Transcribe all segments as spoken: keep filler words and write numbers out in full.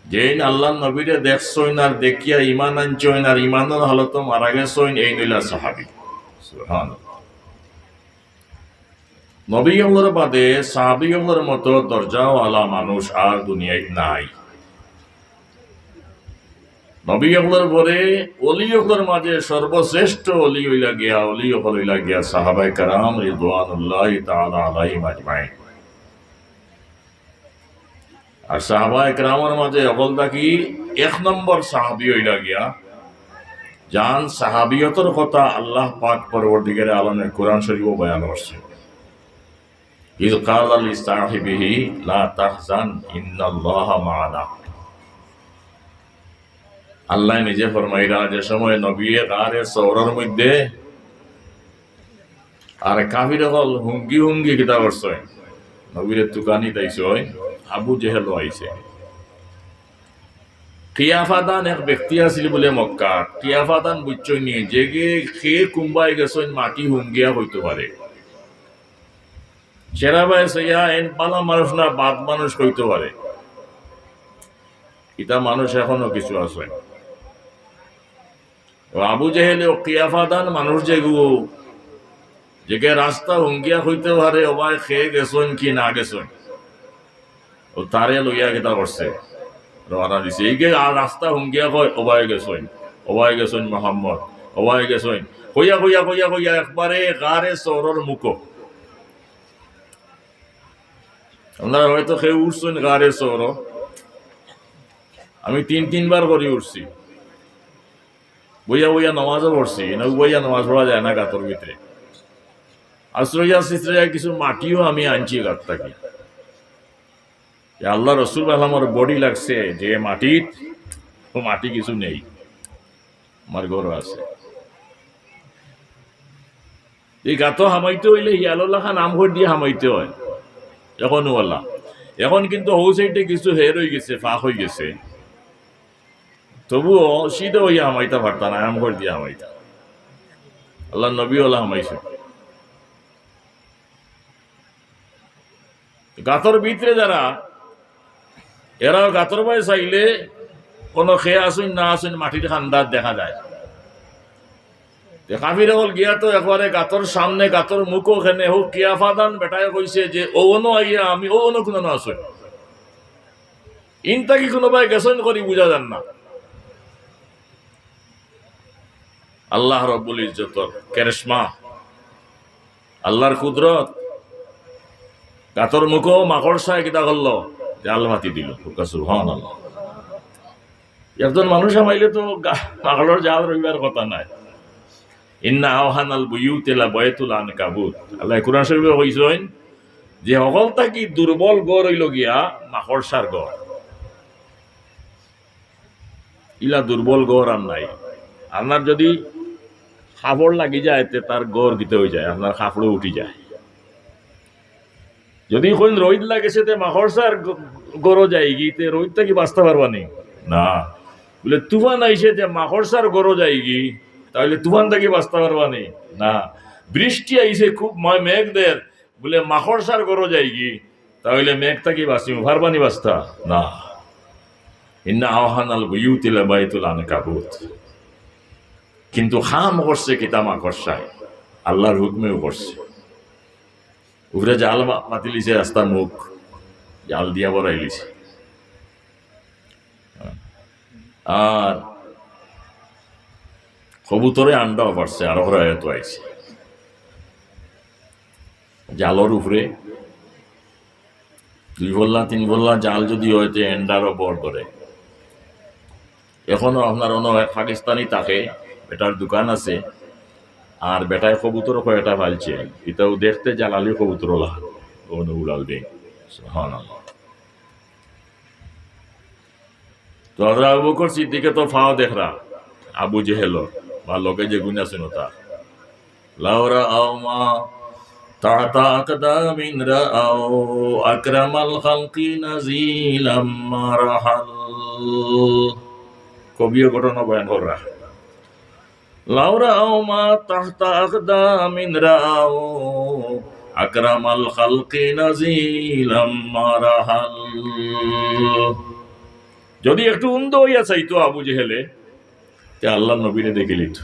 যেইন আল্লাহর নবীরে দেখছইন আর দেখিয়া ঈমান আনছইন আর ঈমানর হালতো মারা গেছইন, এইন অইলা সাহাবী। সুবহানাল্লাহ। নবী অকলর বাদে সাহাবী অকলর মতো দরজাওয়ালা মানুষ আর দুনিয়াত নাই। নবী অকলর পরে অলি অকলর মাঝে সর্বশ্রেষ্ঠ অলি অইলা গিয়া, অলি অকল অইলা গিয়া সাহাবায়ে কেরাম রিদওয়ানুল্লাহি তাআলা আলাইহিম আজমাইন। আর সাহাবায়ে কেরামর মাঝে অকল থাকি এক নম্বর সাহাবী অইলা গিয়া, যান সাহাবিয়তর কথা আল্লাহ পাক পরওয়ারদিগারে আলমে কোরআন শরীফো বয়ান করছে। ইয ক্বালা লিসাহিবিহি লা তাহজান ইন্নাল্লাহা মা'আনা। আল্লাহ নিজে ফরমাইরা, যে সময় নবীয়ে গারে সওরর মধ্যে আর কাফির অকল হুঙ্গি হুঙ্গি কিতা করছইন, নবীরে তুকানিত আইছইন, আবু জেহেলও আইছে। কিয়াফাদান এক ব্যক্তি আছিল বুলে মক্কাত। কিয়াফাদান বুঝছইন নি? যেগে খে কুম্বায় গেছইন, মাটি হুঙ্গিয়া কইতো পারে। চেরাবায় চাইয়া এন বালা মানুষ না বাদ মানুষ কইতো পারে। ইতা মানুষ এখনো কিছু আছে। ও আবু জেহেলে ও কিয়াফাদান মানুষ যেগু, যেগে রাস্তা হুঙ্গিয়া কইতো পারে, ওবায় খে গেছইন কি না গেছইন। ও তারে লইয়া কিতা করছে? রওয়ানা দিছে। এইগে আর রাস্তা হুঙ্গিয়া কয়, ওবায় গেছইন, ওবায় গেছইন মোহাম্মদ, ওবায় গেছইন। কইয়া, কইয়া, কইয়া, কইয়া একবারে গারে সওরর মুখো। আপনারা হয়তো কেউ উঠছইন গারে সওরো। আমি তিন তিনবার করি উঠছি। বইয়া বইয়া নামাজও পড়ছি, না বইয়া নামাজ পড়া যায় না গাতর ভিতরে। আশ্রয়া সিশ্রয়া কিছু মাটিও আমি আনছি গাত থাকি। যে আল্লাহ রসুল আলমর বডি লাগছে যে মাটিত, ও মাটি কিছু নেই, আমার ঘরও আছে। এই গাতো হামাইতে অইলে হিয়ালর লাখান আমগর দিয়া হামাইতে অয়। এখনো ওলা, এখন কিন্তু হউ সাইডে কিছু হের অইগেছে, ফাঁক অইগেছে। তবুও সিধা অইয়া হামাইতা পারতা না, আমগর দিয়া হামাইতা। আল্লাহর নবী ওলা হামাইছে। গাতর ভিতরে যারা, এরাও গাতর বায় চাইলে কোনো খে আছইন না আছইন মাটির খান্দাত দেখা যায়। তে কাফির অকল গিয়া তো একবারে গাতর সামনে, গাতর মুখো খেনে হউ কিয়াফাদান বেটায় কইছে যে, "ও অনো আইয়া আমি, ও অনো কুনো না আছইন।" ইন থাকি কুনোবায় গেছইন করি বুঝা যার না। আল্লাহ রব্বুল ইজ্জতর কেরেশমা, আল্লাহর কুদরত। গাতর মুখো মাকড়সায় কিতা করলো? জাল পাতি দিল। সুবহানাল্লাহ। একজন মানুষ হামাইলে তো গা-, মাকড়র জাল রইবার কথা নাই। ইন্না আওহানাল বুয়ুতি লাবায়তুল আনকাবুত। আল্লাহ কোরআন শরীফে কইছইন যে হকল থাকি দুর্বল ঘর অইলো গিয়া মাকড়সার ঘর। ইলা দুর্বল ঘর আর নাই। আপনার যদি কাপড় লাগি যায়, তে তার ঘর কিতা অই যায়, আপনার কাপড়ও উঠি যায়। যদি কইন রইদ লাগেছে, তে মাকড়সার গ-, ঘরো যাইগি, তে রইদ থাকি বাঁচতা পারবা নি? না। বুলে তুফান আইছে, তে মাকড়সার ঘরো যাইগি, তাইলে তুফান থাকি বাঁচতা পারবা নি? না। বৃষ্টি আইছে, খুব মে-, মেঘ দের, বুলে মাকড়সার ঘরো যাইগি, তাইলে মেঘ থাকি বাঁচিমু, পারবা নি বাঁচতা? না। ইন্না আওহানাল বুয়ুতি লাবায়তুল আনকাবুত। কিন্তু কাম করছে কিতা মাকড়সায়? আল্লাহর হুকুমেও করছে। উপরে জাল মা-, পাতিলিছে, রাস্তার মুখ জাল দিয়া ভরাইলিছে। আর কবুতরে আন্ডাও পারছে, আরো রেওয়ায়েতো আইছে। জালর উপরে দুই পল্লা, তিন পল্লা জাল যদি অয়, তে এন্ডারও বর ধরে। এখনো আপনার অনো এক পাকিস্তানি থাকে, বেটার দোকান আছে, আর বেটায় কবুতর কয়টা পালছে, ইতাও দেখতে জালালি কবুতর ওলা, অনো উড়াল দেয়। সুবহানাল্লাহ। তো হযরত আবু বকর সিদ্দিকে তো ফাও দেখরা আবু জেহেলর, বা লগে যেগুন আছইন অতা। লাউ রাআউ মা তাহতা আকদামিন রাআউ আকরামাল খালকি নাজিলাম মা রাহাল। কবিয়ে ঘটনা বয়ান কররা। লাউ রাআউ মা তাহতা আকদামিন রাআউ আকরামাল খালকি নাজিলাম মা রাহাল। যদি একটু উন্দা অইয়া চাইতো আবু জেহেলে, তে আল্লার নবীরে দেখিলিতো।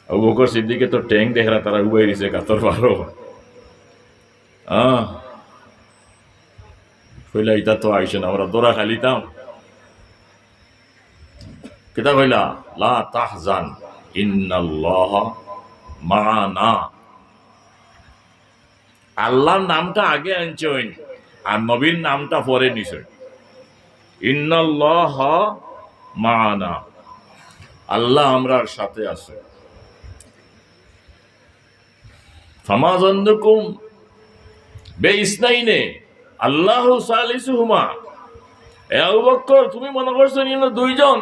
আবু বকর সিদ্দিকে তো ঠ্যাং দেখরা তারা উবাই দিছে গাতর বারো। আহ, কইলা, "ইতা তো আইছে না, আমরা দরা খাইলিতাম।" কিতা কইলা? "লা তাহজান, ইন্নাল্লাহা মা'আনা।" আল্লার নামটা আগে আনছইন, আর নবীর নামটা পরে নিছইন। "ইন্নাল্লাহা মা'আনা", আল্লা আমরার সাথে আছে। "ফামা জান্নুকুম বে ইসনাইনে আল্লাহু সালিসুহুমা।" এ আবু বকর, তুমি মনে করছো ইনো দুইজন,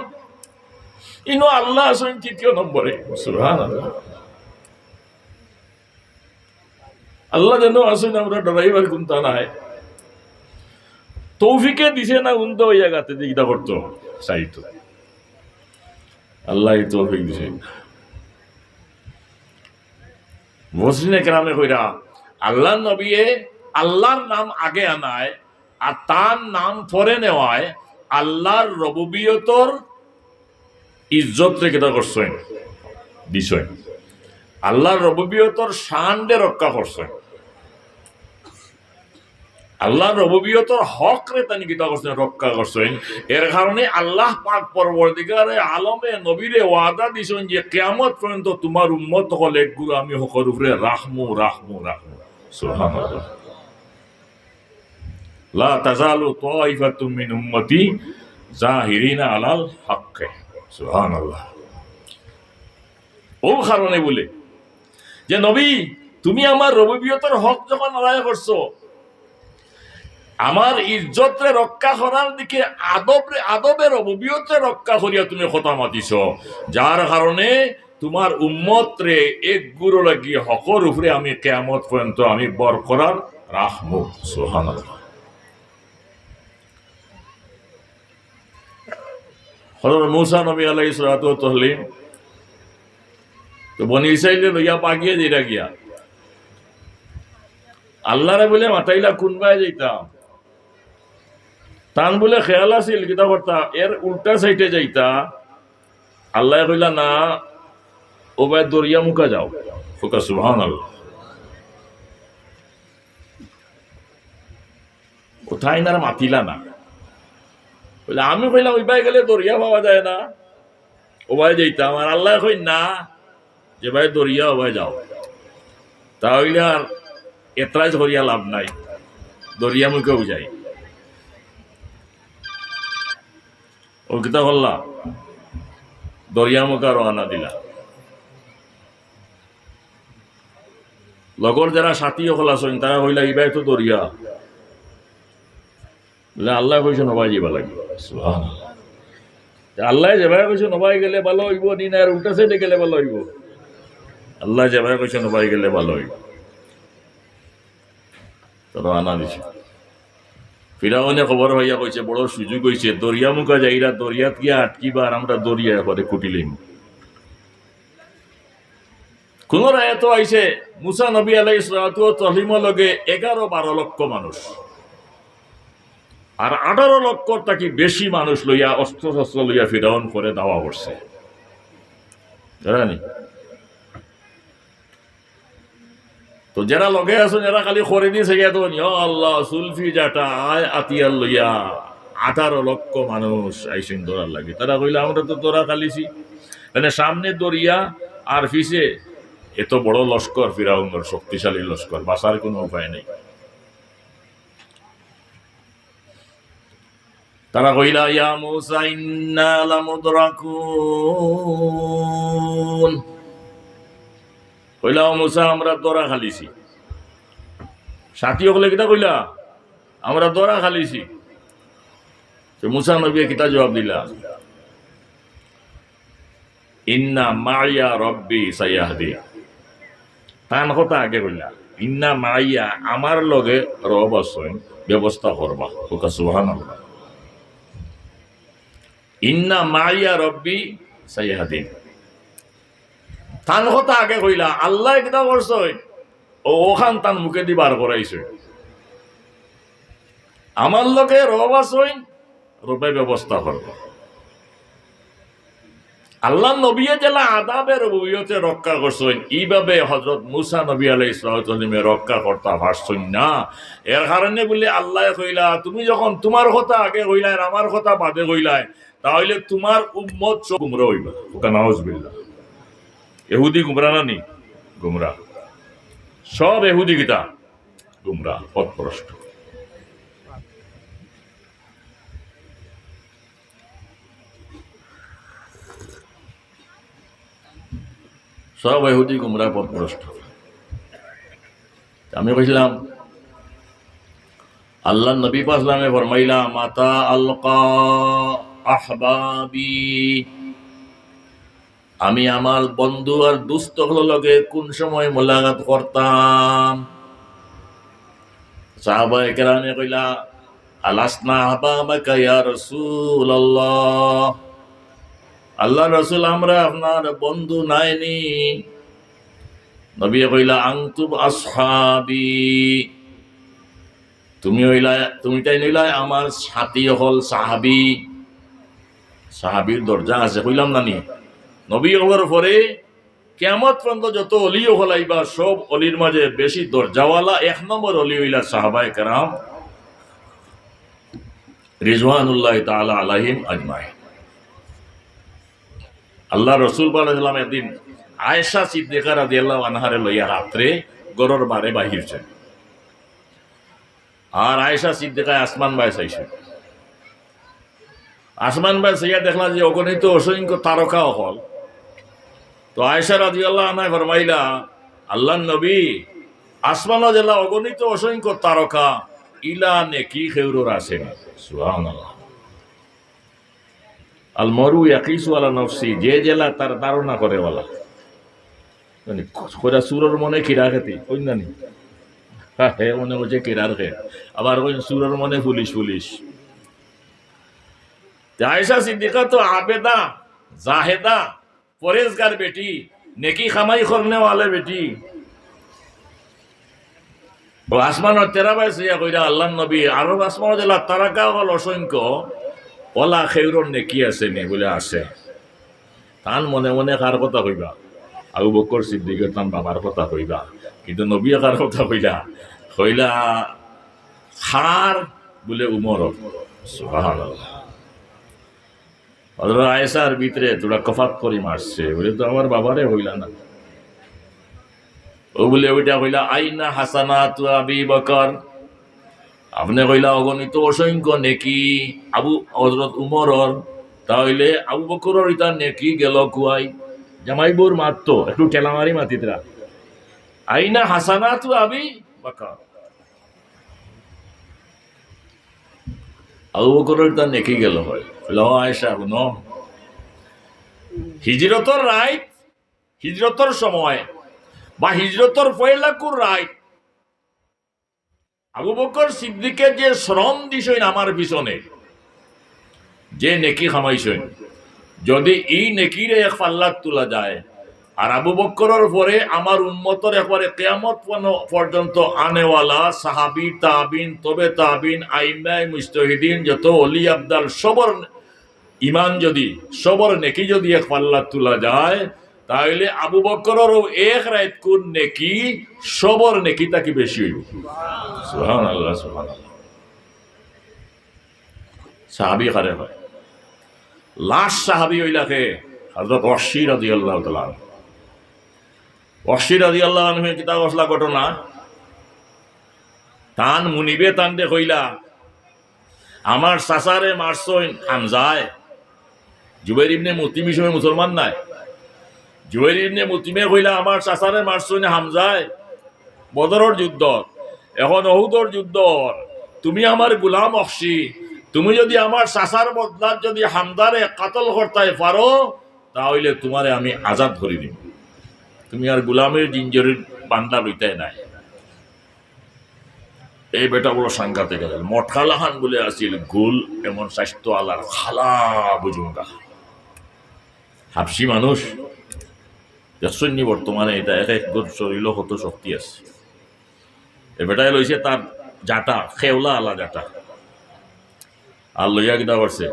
ইনো আল্লা আছইন তৃতীয় নম্বরে। সুবহানাল্লাহ। আল্লা যেন আছইন, আমরা ডরাইবার কুন্তা নাই। তৌফিকে দিছে না, উন্দা অইয়া গাতে দিকদা করতো, চাইতো। আল্লায় তৌফিক দিছে। মুফাসসিরিনে কেরামে কইরা, আল্লার নবীয়ে আল্লার নাম আগে আনায় আর তার নাম পরে নেওয়ায় আল্লার রবুবিয়তর ইজ্জতরে কিতা করছইন? দিছইন। আল্লার রবুবিয়তর শানরে রক্ষা করছইন। আল্লার রবুবিয়তর হকরে তানি কিতা করছইন? রক্ষা করছইন। এর কারণে আল্লাহ পাক পরওয়ারদিগারে আলমে নবীরে ওয়াদা দিছইন যে কিয়ামত পর্যন্ত তুমার উম্মত অকল এক গুরু আমি হকর উপরে রাখমু, রাখমু, রাখমু। সুবহানাল্লাহ। "লা তাজালু তাইফাতুম মিন উম্মতি জাহিরিনা আলাল হক্কে।" সুবহানাল্লাহ। অউ কারণে বুলে যে, "নবী, তুমি আমার রবুবিয়তর হক যখন আদায় করছো, আমার ইজ্জতরে রক্ষা করার দিকে আদবরে, আদবে রবুবিয়তরে রক্ষা করিয়া তুমি কথা মাতিছো, যার কারণে তুমার উম্মতরে এক গুরু লাগি হকর উপরে আমি কিয়ামত পর্যন্ত আমি বরকরার রাখমু।" সুবহানাল্লাহ। হযরত মুসা নবী আলাইহিস সালাতু ওয়াস সালাম তো বনি ইসরাইলরে লইয়া বাগিয়া যাইরা গিয়া। আল্লারে বুলে মাতাইলা কুনবায় যাইতাম। তান বুলে খেয়াল আছিল কিতা করতা, এর উল্টা সাইডে যাইতা। আল্লায় কইলা, "না, অবায় দরিয়া মুখা যাও।" কউক্কা সুবহানাল্লাহ। ও তাইন আর মাতিলা না। বুলে, "আমি কইলাম, ইবায় গেলে দরিয়া পাওয়া যায় না, অবায় যাইতাম।" আর আল্লায় কইন, "না, যেবায় দরিয়া অবায় যাও।" তা অইলে আর এতরাজ করিয়া লাভ নাই, দরিয়া মুখেউ যাই। ও কিতা করলা? দরিয়া মুখা রওয়ানা দিলা। লগর যেরা সাথী অকল আছইন, তারা কইলা, "ইবায় তো দরিয়া।" বুলে, "আল্লায় কইছইন অবায় যাইবা লাগি।" সুবহানাল্লাহ। তে আল্লায় যেবায় কইছইন অবায় গেলে ভালা অইবো, নি না এর উল্টা সাইডে গেলে ভালা অইবো? আল্লায় যেবায় কইছইন অবায় গেলে ভালা অইবো। তো রওয়ানা দিছে। ফিরাউনে খবর পাইয়া কইছে, "বড় সুযোগ অইছে, দরিয়া মুখা যাইরা, দরিয়াত গিয়া আটকিবা, আর আমরা দরিয়া একবারে কুটিলিমু।" কুনু রায়াতো আইছে, মুসা নবী আলাইহিস সালাতু ওয়াস সালামর লগে এগারো বারো লক্ষ মানুষ, আর আঠারো লক্ষ থাকি বেশি মানুষ লইয়া, অস্ত্র-শস্ত্র লইয়া ফিরাউন করে দাওয়া করছে। জানি? তো যেরা লগে আছইন, এরা খালি করে দিছে গিয়া তখন, "ইয়া আল্লাহ, সুলফি জাটা আয় আতিয়ার লইয়া।" আঠারো লক্ষ মানুষ আইছইন ধরার লাগি। তারা কইলা, "আমরা তো ধরা খালিছি।" মানে সামনে দরিয়া আর পিছে এত বড় লস্কর, ফিরাউনর শক্তিশালী লস্কর, বাঁচার কোনো উপায় নেই। তারা কইলা, "ইয়া মুসা ইন্না লামুদরাকুন।" কইলা, "ও মুসা, আমরা ধরা খালিছি।" সাথী অকলে কিতা কইলা? "আমরা ধরা খালিছি।" তো মুসা নবীয়ে কিতা জবাব দিলা? "ইন্না মাইয়া রব্বি সায়াহদি।" তান কথা আগে কইলা, "ইন্না মাইয়া, আমার লগে রব আছইন, ব্যবস্থা করবা।" কউক্কা সুবহানাল্লাহ। "ইন্না মাইয়া রব্বি সায়াহদিন।" তান কথা আগে কইলা, আল্লায় কিতা করছইন? ও, অখান তান মুখেদি বার করাইছইন। আমার লগে রব আছইন, রবে ব্যবস্থা করবো। আল্লাহর নবীয়ে যেলা আদাবে রবুবিয়তে রক্ষা করছইন, ইভাবে হযরত মুসা নবী আলাইহিস সালাতু ওয়াস সালামে রক্ষা করতা পারছইন না। এর কারণে বুলে আল্লায় কইলা, "তুমি যখন তুমার কথা আগে কইলায় আর আমার কথা বাদে কইলায়, তা অইলে তুমার উম্মত সব গুমরা অইবা।" ওকা নাউজুবিল্লাহ। এহুদি গুমরা না নি? গুমরা। সব এহুদি কিতা? গুমরা, পথভ্রষ্ট। সব ইহুদি গুমরা পথভ্রষ্ট। আমি কইছিলাম, আল্লাহর নবী পাক সাল্লামে ফরমাইলা, "মাতা আলকা আহবাবি।" আমি আমার বন্ধু আর দুস্ত অকলর লগে কোন সময় মোলাকাত করতাম? সাহাবায়ে কেরামে কইলা, "আলাসনা আহবাবাকা ইয়া রাসূলুল্লাহ?" আল্লাহর রাসূল, আমরা আপনার বন্ধু নায়নি? নবী কইলা, "আনতুম আসহাবি।" তুমি অইলা, তুমি তাইন অইলা আমার সাথী অকল সাহাবী। সাহাবীর দরজা আছে, কইলাম না নি? নবী অকলর পরে কিয়ামত পর্যন্ত যত অলি অকল আইবা, সব অলির মাঝে বেশি দরজাওয়ালা এক নম্বর অলি অইলা সাহাবায়ে কেরাম রিজওয়ানুল্লাহি তাআলা আলাইহিম আজমাইন। আল্লাহর রাসূল সাল্লাল্লাহু আলাইহি ওয়াসাল্লাম একদিন আয়েশা সিদ্দিকা রাদিয়াল্লাহু আনহারে লইয়া রাত্রে ঘরর বারে বাহিরছইন। আর আয়েশা সিদ্দিকায় আসমান বায় চাইছইন। আসমান বায় চাইয়া দেখলা যে অগণিত অসংখ্য তারকা অকল। তো আয়েশা রাদিয়াল্লাহু আনহায় ফরমাইলা, "আল্লাহর নবী, আসমানো যেলা অগণিত অসংখ্য তারকা, ইলা নেকি কেউরর আছে নি?" সুবহানাল্লাহ। আল মরু ইয়াকিসু আলা নাফসি, যে যেলা তার ধারণা করেওয়ালা। মানে, কইরা চুরর মনে কিরা খেতি, কইন না নি? হ্যাঁ, হে মনে করছে কিরার খে। আবার কইন চুরর মনে পুলিশ, পুলিশ। তে আয়েশা সিদ্দিকা তো আবেদা, জাহেদা, পরেজগার বেটি, নেকি কামাই করনেওয়ালা বেটি। ও আসমানর তেরা বায় চাইয়া কইরা, "আল্লাহর নবী, আরব আসমানো যেলা তারকা অকল অসংখ্য, অলা কেউরর নেকি আছে নি?" বুলে, "আছে।" তান মনে মনে কার কথা কইবা? আবু বকর সিদ্দিকর তান বাবার কথা কইবা। কিন্তু নবীয়ে কার কথা কইলা? কইলা, "কার?" বুলে, "উমরর।" সুবহানাল্লাহ। হযরত আয়েশার ভিতরে থুড়া কফাত করি মারছে, বুলে, "তো আমার বাবারে কইলা না।" ও বুলে, ওইটা কইলা, "আইনা হাসানাতু আবি বকর?" আপনে কইলা অগণিত অসংখ্য নেকি আবু, হযরত উমরর, তা অইলে আবু বকরর ইতা নেকি গেল কুয়াই? জামাই বউর মাত তো, একটু ঠেলা মারি মাতিতরা। "আইনা হাসানাতু আবি বকর?" আবু বকরর ইতা নেকি গেল কই? কইলা, "ও আয়েশা, হুনো, হিজরতর রাইত, হিজরতর সময় বা হিজরতর পয়লাকুর রাইত আবু বকর সিদ্দিকে যে শ্রম দিছইন আমার পিছনে, যে নেকি কামাইছইন, যদি ই নেকিরে এক পাল্লাত তুলা যায়, আর আবু বকরর পরে আমার উম্মতর একবারে কিয়ামত পন-, পর্যন্ত আনেওয়ালা সাহাবী, তাবিন, তবে তাবিন, আইম্মায়ে মুজতাহিদিন, যত অলি আবদাল, সবর ইমান যদি, সবর নেকি যদি এক পাল্লাত তুলা যায়, তাইলে আবু বকররও এক রাইতকুর নেকি সবর নেকি থাকি বেশি অইবো। সুবহানাল্লাহ, সুবহানাল্লাহ। সাহাবী কারে কয়? লাস্ট সাহাবী অইলা কে? হযরত ওয়াহশী রাদিয়াল্লাহু তাআলা আনহু। ওয়াহশী রাদিয়াল্লাহু আনহু কিতা ঘটলা ঘটনা? তান মুনিবে তানরে কইলা, "আমার চাচারে মারছইন হামজায়।" জুবাইর ইবনে মুতিম ই সময় মুসলমান নায়। জুবাইর ইবনে মুতিমে কইলা, "আমার চাচারে মারছইন হামজায় বদরর যুদ্ধ, এখন অহুদর যুদ্ধ। তুমি আমার গুলাম ওয়াহশী, তুমি যদি আমার চাচার বদলাত যদি হামজারে কাতল করতায় পারো, তা অইলে তুমারে আমি আজাদ করি দিমু। তুমি আর গুলামর জিঞ্জরির বান্দা রইতায় নায়।" এই বেটা বড় সাংঘাতিক আছিল। মটকা লাখান বুলে আছিল, গুল এমন স্বাস্থ্য আলার খালা বুজুঙ্গা। হাবশি মানুষ দেখছইন নি বর্তমানে, ইতা এক এক গুর শরীলো কত শক্তি আছে। এ বেটায় লইছে তার জাটা, খেওলা আলা জাটা। আর লইয়া কিতা করছে?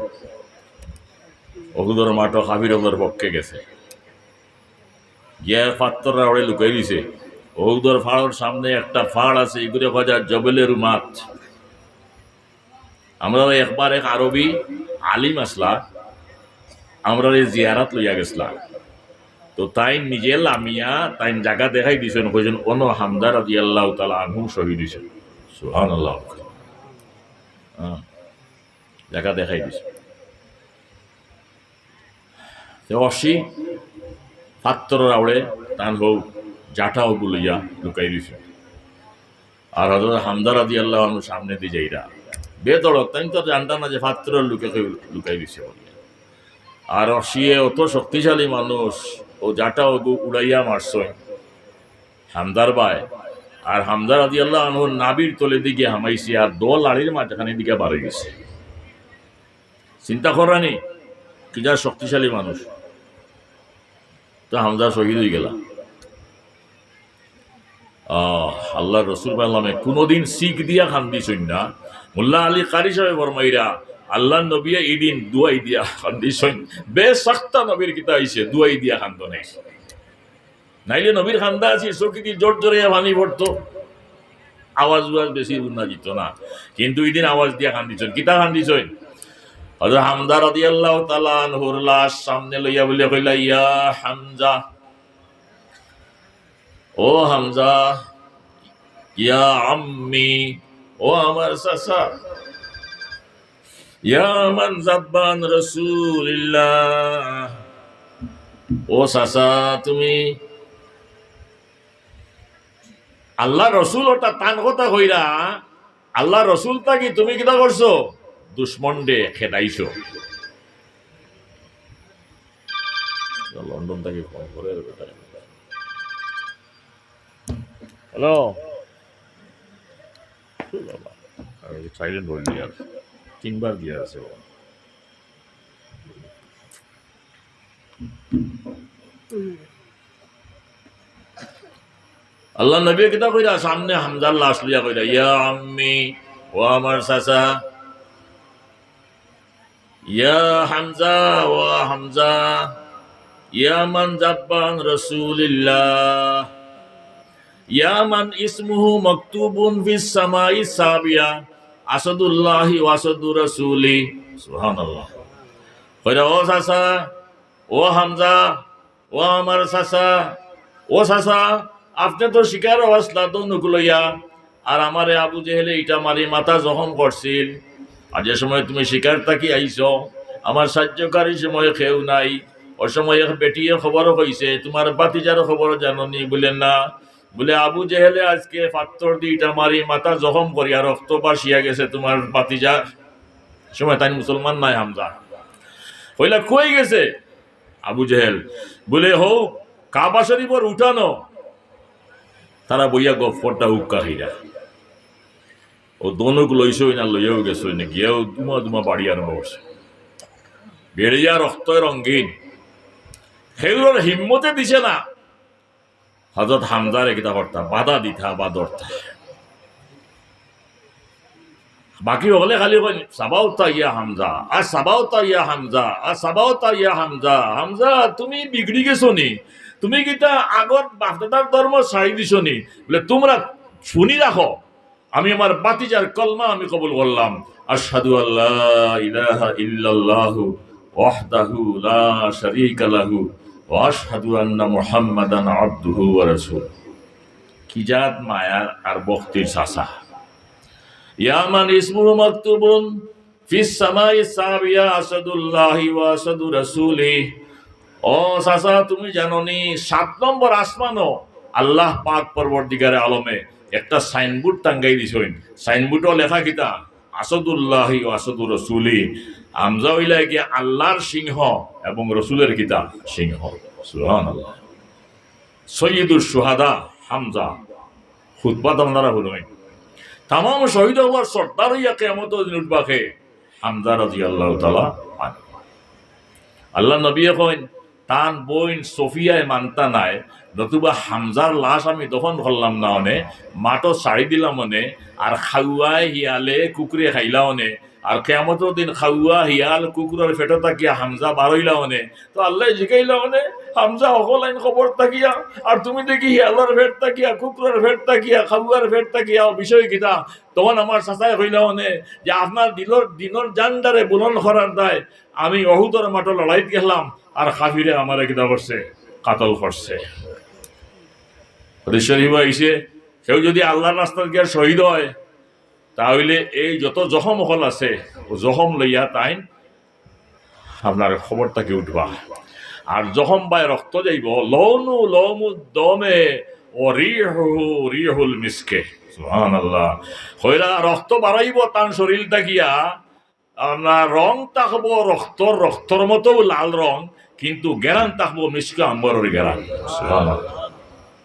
উহুদর মাঠো কাফির অকলর পক্ষে গেছে, গিয়া পাত্থরর আড়ে লুকাই দিছে। উহুদর পাহাড়র সামনে একটা পাহাড় আছে, ইগুরে কওয়া যায় জবলে রুমাত। আমরারে একবার এক আরবি আলিম আছলা, আমরারে জিয়ারাত লইয়া গেছলা। তো তাইন নিজে লামিয়া তাইন জাগা দেখাই দিছইন, কইছইন, "অনো হামজা রাদিয়াল্লাহু তাআলা আনহু শহীদ অইছইন।" সুবহানাল্লাহ। হ্যাঁ, জাগা দেখাই দিছইন। তে অসি পাত্থরর আড়ে তান হউ জাটা অগু লইয়া লুকাই দিছে। আর হযরত হামজা রাদিয়াল্লাহু আনহু সামনেদি যাইরা। বেধড়ক, তাইন তো জানতা না যে পাত্থরর লুকে কেউ লুকাই দিছে বলিয়া। আর অসিয়ে অত শক্তিশালী মানুষ, অউ জাটা অগু উড়াইয়া মারছইন হামজার বায়। আর হামজা রাদিয়াল্লাহু আনহুর নাভির তলেদি গিয়া হামাইছে, আর দো লাড়ির মাঝখানেদি গিয়া বার অই গেছে। চিন্তা কররানি, কিতা শক্তিশালী মানুষ। তো হামজা শহীদ অই গেলা। আহ, আল্লার রসুল পাকর নামে কুনুদিন চিক দিয়া কান্দিছইন না। মোল্লা আলী কারি সাবে ফরমাইরা, আল্লার নবিয়ে ইদিন দুয়াই দিয়া কান্দিছইন। বেসাখতা নবীর কিতা অইছে, দুয়াই দিয়া কান্দন অইছে। নাইলে নবীর কান্দা আছিল, চউখেদি জড় জড়াইয়া পানি পড়তো। আওয়াজ উওয়াজ বেশি হুনা যিতো না, কিন্তু ইদিন আওয়াজ দিয়া কান্দিছইন। কিতা কান্দিছইন? হযরত হামজা রাদিয়াল্লাহু তাআলা আনহুর লাশ সামনে লইয়া বলে কইলা, "ইয়া হামজা, ও হামজা, ইয়া আম্মি, ও আমার চাচা।" ইয়া মান জাব্বান রাসূলিল্লাহ, ও চাচা, তুমি আল্লার রসুল, ওটা তান কথা কইরা, আল্লার রসুল থাকি তুমি কিতা করছো? দুশমনরে খেদাইছো। লন্ডন থাকি ফোন করে বেটা। হ্যালো। বাবা, আমি সাইলেন্ট হয়ে গিয়ে আছে, তিনবার গিয়ে আছে বাবা। আল্লার নবী কিতা কইরা? সামনে হামজার লাশ লইয়া কইরা, "ইয়া আম্মি, ও আমার চাচা।" ইয়া হামজা, ও হামজা, ইয়া মান জাব্বান রাসূলিল্লাহ, ইয়া মান ইসমুহু মাকতুবুন ফিস সামাই সাবিয়া, আসাদুল্লাহি ওয়া আসাদু রাসূলি। সুবহানাল্লাহ। কইরা, ও চাচা, ও হামজা, ও আমার চাচা, ও চাচা, আপনে তো শিকারো আছলা ধনুক লইয়া, আর আমারে আবু জেহেলে ইটা মারি মাথা জখম করছিল। আর যে সময় তুমি শিকার থাকি আইছো, আমার সাহায্যকারী সময় কেউ নাই। ও সময় এক বেটিয়ে খবর কইছে, "তুমার ভাতিজার খবর জানো নি?" বুলে, "না।" বুলে, "আবু জেহেলে আজকে পাত্থর দি ইটা মারি মাথা জখম করিয়া রক্ত ভাসিয়া গেছে তুমার ভাতিজার।" সময় তাইন মুসলমান নায় হামজা। কইলা, "কই গেছে?" আবু জেহেল বুলে, "হউ, কাবা শরীফর উঠানো।" তারা বইয়া গফ করতা হুক্কা খাইরা। ও ধনুক লইছইন না, লইয়াও গেছইন না, গিয়াও দুমা দুমা বাড়ি আরম্ভ করছে। বেড়িয়া রক্তয় রঙিন। কেউরর হিম্মতে দিছে না হযরত হামজারে কিতা করতা, বাধা দিতা বা ধরতা। বাকি হকলে খালি কইন, "সাবাউতা ইয়া হামজা, আর সাবাউতা ইয়া হামজা, আর সাবাউতা ইয়া হামজা।" হামজা, তুমি বিগড়ি গেছো নি? তুমি কিতা আগর বাপদাদার ধর্ম ছাড়ি দিছো নি? বুলে, "তুমরা হুনি রাখো, আমি আমার ভাতিজার কলমা আমি কবুল করলাম। আশহাদু আল্লা ইলাহা ইল্লাল্লাহু ওয়াহদাহু লা শারীকা লাহু ওয়া আশহাদু আন্না মুহাম্মাদান আবদুহু ওয়া রাসূলুহু।" কি জাত মায়ার আর ভক্তির চাচা। ইয়া মান ইসমুহু মাকতুবুন ফিস সামাই সাবিয়া আসাদুল্লাহি ওয়া আসাদু রাসূলি। ও চাচা, তুমি জানো নি, সাত নম্বর আসমানো আল্লাহ পাক পরওয়ারদিগারে আলমে একটা সাইনবোর্ড টাঙ্গাই দিছইন। সাইনবোর্ডো লেখা কিতা? আসাদুল্লাহি ওয়া আসাদু রাসূলি। হামজা অইলা গিয়া আল্লাহর সিংহ এবং রসুলের কিতা? সিংহ। সুবহানাল্লাহ। সৈয়দুশ শুহাদা হামজা। খুতবাত আপনারা হুনইন। তামাম শহীদ অকলর সর্দার অইয়া কিয়ামতর দিন উঠবা কে? হামজা রাদিয়াল্লাহু তাআলা আনহু। আল্লাহর নবীয়ে কইন, তান বইন সফিয়ায় মানতা নায়, নতুবা হামজার লাশ আমি দফন করলাম না অনে, মাঠো ছাড়ি দিলাম অনে, আর খাওয়ায় হিয়ালে কুকুরে খাইলা অনে, আর কিয়ামতর দিন খাওয়া হিয়াল কুকুরর পেটো থাকিয়া হামজা বারইলা অনে, তো আল্লায় জিকাইলা অনে, হামজা হকল আইন কবর থাকিয়া, আর তুমি দেখি হিয়ালর পেট থাকিয়া, কুকুরর পেট থাকিয়া, খাওয়ার পেট থাকিয়া, বিষয় কিতা? তখন আমার চাচায় কইলা অনে যে আপনার দিলর, দিনর জান্ডারে বুলন্দ করার দায় আমি অহুদর মাঠো লড়াইত গেলাম, আর কাফিরে আমারে কিতা করছে? কাতল করছে। হাদিস শরীফো আইছে, কেউ যদি আল্লাহর রাস্তাত গিয়া শহীদ হয়, তা অইলে এই যত জখম অকল আছে, অউ জখম লইয়া তাইন আপনার কবর থাকি উঠবা। আর জখম বায় রক্ত যাইবো, লাউনু লাউনুদ দামে ওয়া রিহুহু রিহুল মিসকে। সুবহানাল্লাহ। কইরা রক্ত বারইবো তান শরীর থাকিয়া, আপনার রং থাকবো রক্তর, রক্তর মতো লাল রং, কিন্তু গেরান থাকবো মিসকে আম্বরর গেরান। সুবহানাল্লাহ।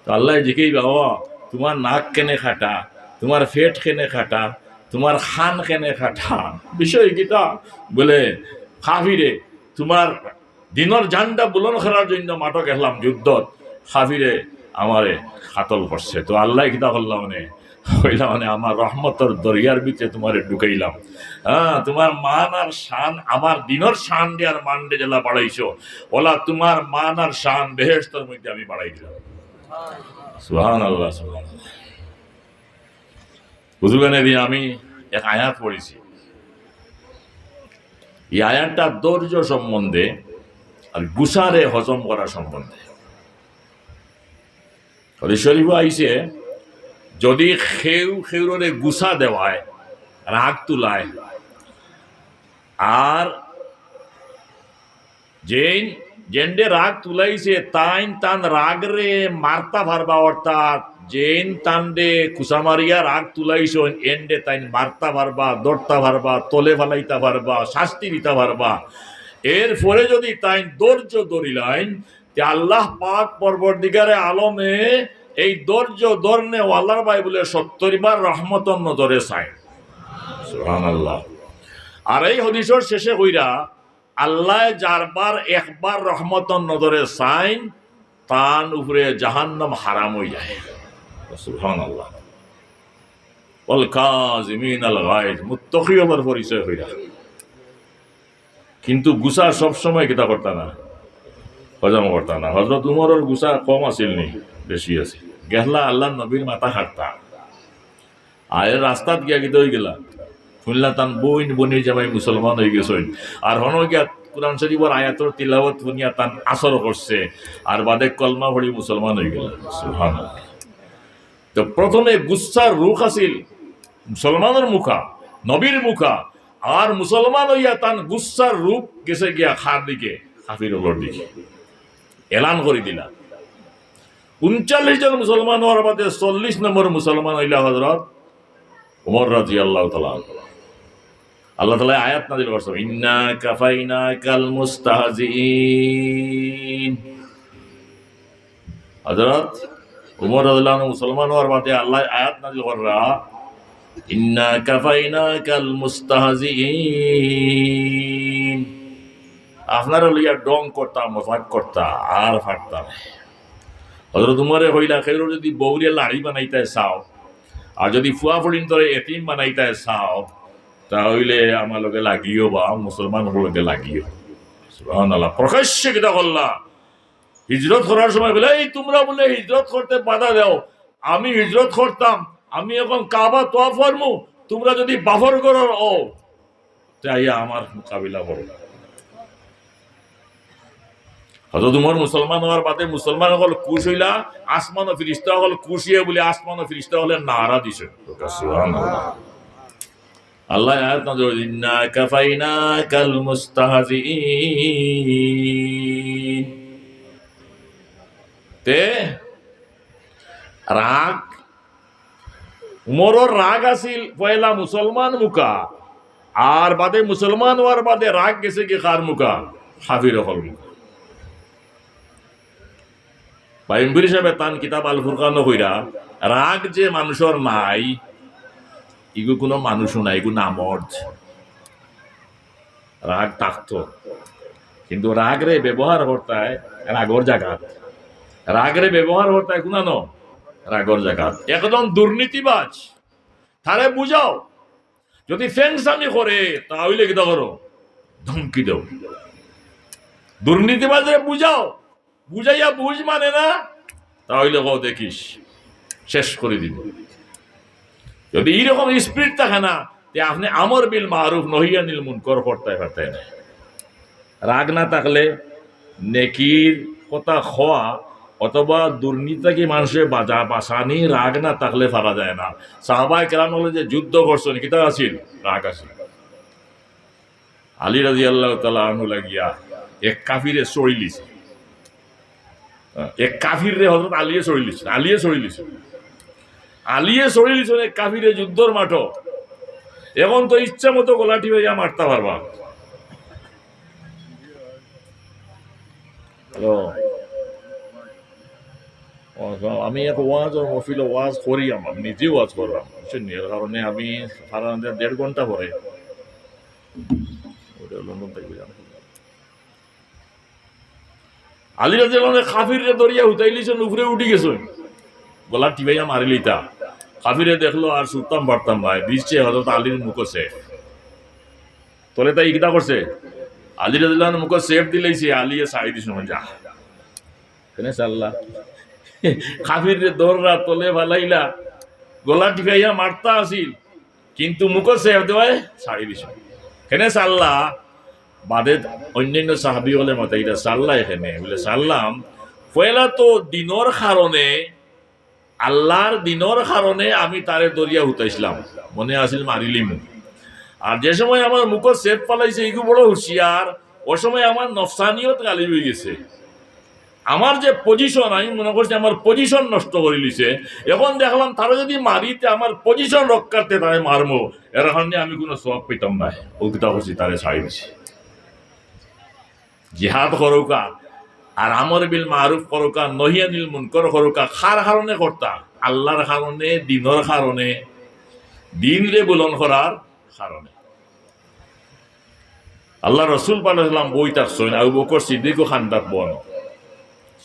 তো আল্লায় জিকাইবা, "ও, তুমার নাক কেনে কাটা, তুমার পেট কেনে কাটা, তুমার কান কেনে কাটা?" বিষয় কিতা? বলে, "কাফিরে, তুমার দিনর জান্ডা বুলন্দ করার জন্য মাঠো গেলাম যুদ্ধত, কাফিরে আমারে কাতল করছে।" তো আল্লায় কিতা করলা অনে? কইলা অনে, "আমার রহমতর দরিয়ার ভিতরে তুমারে ঢুকাইলাম। হ্যাঁ, তুমার মান আর শান, আমার দিনর শান দে আর মান দে যেলা বাড়াইছো, অলা তুমার মান আর শান বেহেশতর মধ্যে আমি বাড়াই দিলাম।" সুবহানাল্লাহ, সুবহানাল্লাহ। বুজুর্গানে দিন, আমি এক আয়াত পড়ছি, এই আয়াতটা ধৈর্য সম্বন্ধে আর গুছারে হজম করা সম্বন্ধে। হাদিস শরীফো আইছে, যদি কেউ কেউররে গুছা দেওয়ায়, রাগ তুলায়, আর যেইন, যেনরে রাগ তুলাইছে, তাইন তান রাগরে মারতা পারবা, অর্থাৎ যেইন তানরে কুচা মারিয়া রাগ তুলাইছইন, এনরে তাইন মারতা পারবা, ধরতা পারবা, তলে ফালাইতা পারবা, শাস্তি দিতা পারবা। এরপরে যদি তাইন ধৈর্য ধরিলাইন, তে আল্লাহ পাক পরবর্তীকারে আলমে এই ধৈর্য ধরনেওয়ালার বায় বুলে সত্তর বার রহমতর নজরে চাইন। সুবহানাল্লাহ। আর এই হাদিসর শেষে কইরা, আল্লায় যারবার একবার রহমতর নজরে চাইন, তান উপরে জাহান্নাম হারাম অই যায়। সুবহানাল্লাহ। ওয়াল কাজিমিনাল গাইজ, মুত্তাকি অকলর পরিচয় কইরা। কিন্তু গুছা সব সময় কিতা করতা না, হজম করতা না। হজরত উমরর গুছা কম আছিল নি, বেশি আছিল। গেছলা আল্লাহর নবীর মাথা কাটতা, আর রাস্তাত গিয়া কিতা অইগেলা, হুনলা তান বইন বইনর জামাই মুসলমান অইগেছইন। আর হনো গিয়া কোরআন শরীফর আয়াতর তিলাওয়াত হুনিয়া তান আসর করছে, আর বাদে কলমা পড়ি মুসলমান অইগেলা। সুবহানাল্লাহ। তো প্রথমে গুছার রুখ আছিল মুসলমানর মুখা, নবীর মুখা, আর মুসলমান অইয়া তান গুছার রুখ গেছে গিয়া কার দিকে? কাফির অকলর দিকে। এলান করি দিলা। ঊনচল্লিশ জন মুসলমান অওয়ার বাদে চল্লিশ নম্বর মুসলমান অইলা হজরত উমর রাদিয়াল্লাহু তাআলা আনহু। আল্লাহ তাআলায় আয়াত নাজিল করছইন, "ইন্না কাফাইনাকাল মুস্তাহজিঈন।" হযরত উমর রাদিয়াল্লাহু আনহু মুসলমান অওয়ার বাদে আল্লায় আয়াত নাজিল কররা, "ইন্না কাফাইনাকাল মুস্তাহজিঈন।" আপনারে লইয়া ঢং করতা, মজাক করতা, আর পারতা নায়। হযরত উমরে কইলা, "কেউরে যদি বউরে লাড়ি বানাইতায় চাও, আর যদি ফুয়া ফুড়িন্তরে এতিম বানাইতায় চাও, তা অইলে আমার লগে লাগিও বা মুসলমান অকলর লগে লাগিও।" সুবহানাল্লাহ। প্রকাশ্যে কিতা করলা? হিজরত করার সময় কইলা, "এই তুমরা বুলে হিজরত করতে বাধা দেও, আমি হিজরত করতাম, আমি অখন কাবা তওয়াফ করমু, তুমরা যদি বাফর ঘরর অও, তে আইয়া আমার মোকাবিলা করো।" হযরত উমর মুসলমান অওয়ার বাদে মুসলমান অকল খুশ অইলা, আসমানো ফিরিস্তা অকল খুশ অইয়া বুলে আসমানো ফিরিস্তা অকলে নারা দিছে। সুবহানাল্লাহ। আল্লায় আয়াত নাজিল কররা, "ইন্না কাফাইনাকাল মুস্তাহজিঈন।" তে রাগ, উমরর রাগ আছিল পয়লা মুসলমান মুখা, আর বাদে মুসলমান অওয়ার বাদে রাগ গেছে গি কার মুখা? কাফির অকলর মুখা। বাইম্বুরি সাহেবে তান কিতাব আল ফুরকানো কইরা, রাগ যে মানুষর নাই, ইগু কুনু মানুষও নায়, ইগু নামর্দ। রাগ থাকতো, কিন্তু রাগরে ব্যবহার করতায় রাগর জাগাত, রাগরে ব্যবহার করতায় কুনানো? রাগর জাগাত। একজন দুর্নীতিবাজ, তারে বুঝাও, যদি ফেংসামি করে, তা অইলে কিতা করো? ধমকি দেও। দুর্নীতিবাজরে বুঝাও, বুঝাইয়া বুঝ মানে না, তা অইলে কও দেখিস, শেষ করি দিমু। যদি ইরকম স্পিরিট থাকে না, তে আপনে আমর বিল মারুফ নহি আনিল মুনকর করতায় পারতায় না। রাগ না থাকলে নেকির কথা কওয়া অথবা দুর্নীতি থাকি মানষরে বাঁচা-, বাঁচানি রাগ না থাকলে পারা যায় না। সাহাবায়ে কেরাম অকলে যে যুদ্ধ করছইন, কিতা আছিল? রাগ আছিল। আলী রাদিয়াল্লাহু তাআলা আনহু লাগিয়া এক কাফিরে ছড়িলিছে। এক কাফিররে হযরত আলীয়ে ছড়িলিছইন, আলীয়ে ছড়িলিছইন। আলীয়ে ছড়িলিছইন এক কাফিরে যুদ্ধর মাঠো। এখন তো ইচ্ছা মতো গলা টিপাইয়া মারতা পারবা। হ্যালো। ও, আমি এক ওয়াজর মহফিলো ওয়াজ করি, আমার নিজে ওয়াজ করলাম, বুঝছেন নি? এর কারণে আমি সারা দেড় ঘন্টা পরে ওটা লন্ডন থেকে যান। আলী রাদিয়াল্লাহু আনহু কাফিররে ধরিয়া হুতাইলিছইন, উপরে উঠি গেছইন, গলা টিপাইয়া মারিলিতা। কাফিরে দেখলো আর ছুটতাম পারতাম নায়, দিছে হযরত আলীর মুখো সেফ। তলে তাই ইকদা করছে, আলী রাদিয়াল্লাহু আনহু মুখো সেফ দিলাইছে, আলীয়ে ছাড়ি দিছইন, যা। কেনে সাল্লা? কাফিররে ধররা, তলে ফালাইলা, গলা টিপাইয়া মারতা আছিল, কিন্তু মুখো সেফ দেওয়ায় ছাড়ি দিছইন। কেনে সাল্লা? বাদে অন্যান্য সাহাবী অকলে মাতাইলা, সাল্লা কেনে? বলে, সাল্লাম, পয়লা তো দিনর কারণে, আল্লাহর দিনর কারণে আমি তারে ধরিয়া হুতাইছলাম, মনে আছিল মারিলিমু। আর যে সময় আমার মুখো সেফ ফালাইছে, ইগু বড় হুঁশিয়ার, ও সময় আমার নফসানিয়ত গালিব অইগেছে। আমার যে পজিশন, আমি মনে করছি আমার পজিশন নষ্ট করিলিছে। এখন দেখলাম তারে যদি মারি, তে আমার পজিশন রক্ষার্থে তারে মারমু, এর কারণে আমি কুনু সওয়াব পাইতাম নায়। উল্টা করছি, তারে ছাড়ি দিছি। জিহাদ করউক্কা, আর আমর বিল মারুফ করউক্কা, নহি আনিল মুনকর করউক্কা, কার কারণে করতা? আল্লাহর কারণে, দিনর কারণে, দিনরে বুলন্দ করার কারণে। আল্লাহর রসুল পাক সাল্লাল্লাহু আলাইহি ওয়াসাল্লাম বই থাকছইন, আবু বকর সিদ্দিকও খান্দাত বওয়ানো।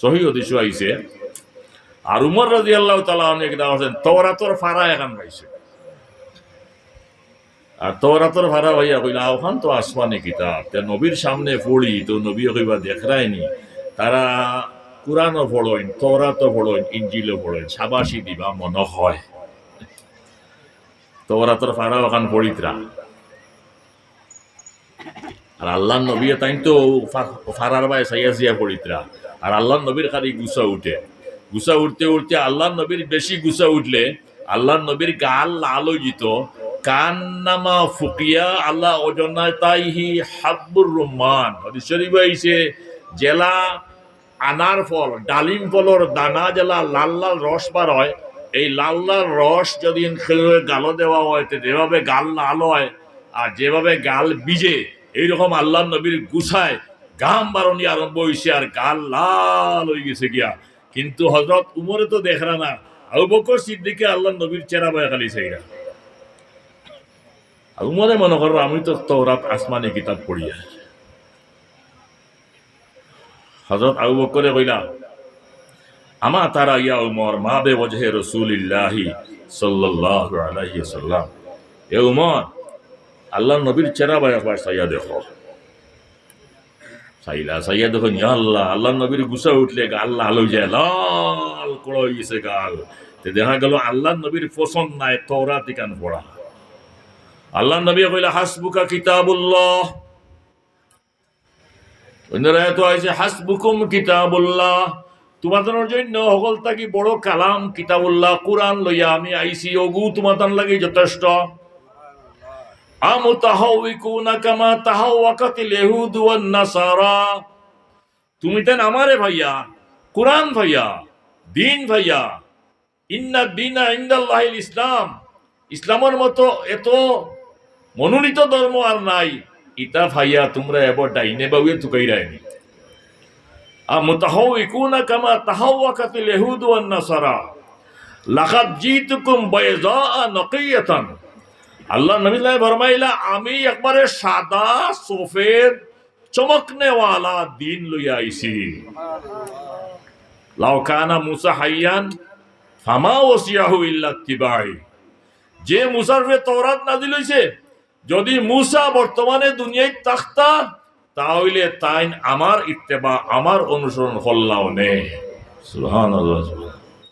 সহিহ হাদিসো আইছে। আর উমর রাদিয়াল্লাহু তাআলা আনহু একদা আছেন, তওরাতর ফারা এখান পাইছে। আর তওরাতর ফারা পাইয়া কইলা, "ওখান তো আসমানি কিতাব, তে নবীর সামনে পড়ি, তো নবী কইবা দেখরায়নি, তারা কুরআনও পড়ইন, তওরাতও পড়ইন, ইঞ্জিলও পড়ইন, শাবাশি দিবা মনে হয়।" তওরাতর ফারা ওখান পড়িতরা। আর আল্লাহর নবী তাইন তো ফা-, ফারার বায় চাইয়া চাইয়া পড়িতরা। আর আল্লাহর নবীর খালি গুসা উঠে। গুসা উঠতে উঠতে আল্লাহর নবীর বেশি গুসা উঠলে আল্লাহর নবীর গাল লাল অইযিতো। কান্নামা ফুকিয়া আলা ওজনাতাইহি হাব্বুর রুম্মান। হাদিস শরীফ আইছে, যেলা আনার ফল, ডালিম ফলর দানা যেলা লাল লাল রস বার হয়, এই লাল লাল রস যদি কেউ গালো দেওয়া হয়, তে যেভাবে গাল লাল হয় আর যেভাবে গাল ভিজে, এইরকম আল্লাহর নবীর গুসায় ঘাম বারনি আরম্ভ অইছে আর গাল লাল অইগেছে গিয়া। কিন্তু হযরত উমরে তো দেখরা না, আবু বকর সিদ্দিকে আল্লাহর নবীর চেহারা বায় খালি চাইরা। আর উমরে মনে কররা, "আমি তো তওরাত আসমানি কিতাব পড়িয়ার।" হযরত আবু বকরে কইলা, "আমা তারা ইয়া উমর মা বে ওয়াজহে রাসূলিল্লাহি সাল্লাল্লাহু আলাইহি ওয়াসাল্লাম।" এ উমর, আল্লাহর নবীর চেহারা বায় একবার চাইয়া দেখো। চাইলা, চাইয়া দেখইন, ইয়া আল্লাহ, আল্লাহর নবীর গুসা উঠলে গাল লাল অইযায়, লাল কড়া অইগেছে গাল। তে দেখা গেল আল্লাহর নবীর পছন্দ নায় তওরাত ইখান পড়া। আল্লাহর নবী কইলা, "হাসবুকা কিতাবুল্লাহ।" অন্য রায় তো আইছে, "হাসবুকুম কিতাবুল্লাহ।" তোমাদের জন্য হকল থাকি বড় কালাম কিতাবুল্লাহ, কুরআন লইয়া আমি আইছি, ওগু তোমাদের লাগি যথেষ্ট। আমুতাহাউইকুনা কামা তাহাওয়াকাতিল ইয়াহুদু ওয়ান নাসারা। তুমি তাইন আমারে পাইয়া, কুরআন পাইয়া, দিন পাইয়া, ইন্না দীনা ইনদাল্লাহিল ইসলাম, ইসলামর মতো এত মনোনীত ধর্ম আর নাই, ইতা পাইয়া তোমরা এবার ডাইনে বাউয়ে তুকাইরায়নি। আমুতাহাউইকুনা কামা তাহাওয়াকাতিল ইয়াহুদু ওয়ান নাসারা। লাকাদ জিতুকুম বাইযাআ নাকিয়াতান। আল্লাহর নবী সাল্লাল্লাহু আলাইহি ওয়াসাল্লাম ফরমাইলা, "আমি একবারে সাদা, সফেদ, চমকনে ওয়ালা দিন লইয়া আইছি।" লাউ কানা মুসা হাইয়ান ফামা ওয়াসিয়াহু ইল্লা ইত্তিবাই। যে মুসার উপরে তওরাত নাজিল অইছে, যদি মুসা বর্তমানে দুনিয়াত থাকতা, তা অইলে তাইন আমার ইত্তেবা, আমার অনুসরণ করলা অনে। সুবহানাল্লাহ।